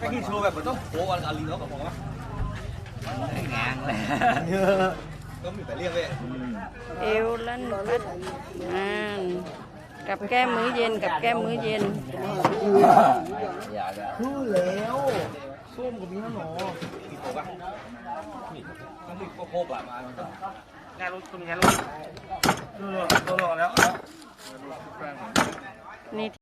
ໃຫ້ກິນໂຊແບບບໍ່ຕ້ອງໂປະອັນອາລີເນາະ ກໍພໍລະ ແງງແຫຼະ ກໍມີແຕ່ລ້ຽງເວີຍ ເອວລັນປັດ ອ່າ ກັບແກ້ມມື້ເຢັນ ກັບແກ້ມມື້ເຢັນ ຄືແລ້ວ ສົ້ມກໍມີແລ້ວເນາະ ມີໂຕປະ ມີໂຕ ມີໂຕ ໂຄກລະ ມາ ງານລົງ ງານລົງ ເອີ ໂຕຫຼໍ່ແລ້ວ ນີ້